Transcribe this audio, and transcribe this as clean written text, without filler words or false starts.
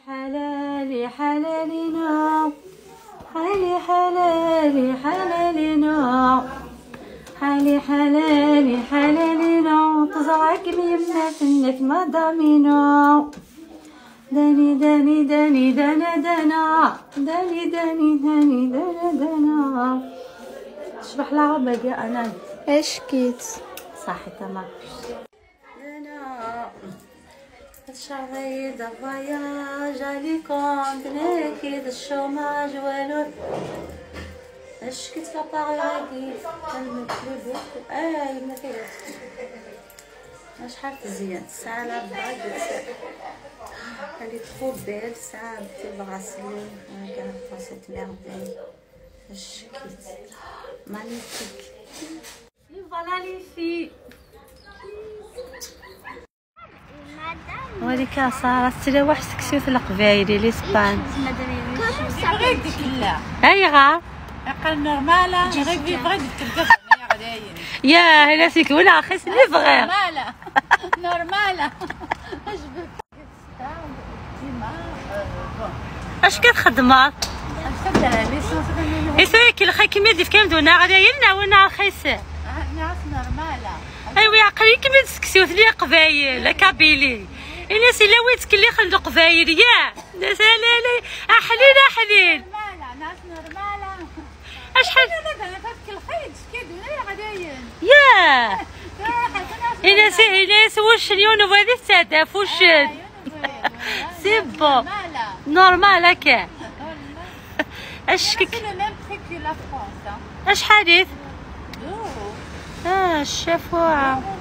حلالي حلالنا، حالي حلالي حلالنا، حالي حلالي حلالنا، تزرعك يما فنك مدامينا، داني داني داني دانا دانا، داني داني داني دانا دانا. تشبح لا غبا يا انا اش كيت صحي تمام. شعري فواياج عليكم تناكيد الشوماج والو اش كنت لاباغي المطلوب ما كاينش. شحال تزيان الساعة لا بعد elle est trop belle ça petit bracelet regarde cette merveille. اش كنت magnifique. Et voilà les filles. وليك سارة تلا واحد سكسيوت القبايلي l'Espagne. ايغا اقل normale غير بغيت تبدا يا هلا فيك ولا خص لي فغير normale normale. اش كتخدم؟ ايسا كي الخي كيما ديف كامل دونا غادي يلنا ونا رخيص ناس normale. ايوا عقلي كيما تسكسيوت لي قبايل كابيلي الناس الا ويت كلي خندق قبايل يا لا لا لا احليل احليل ناس normale. اشحال انا فاتك الخيط كيدونا غاديين يا الناس الناس واش اليوم وهذه تهدف واش c'est bon normal هكا. اش اش حديث الشفوعه.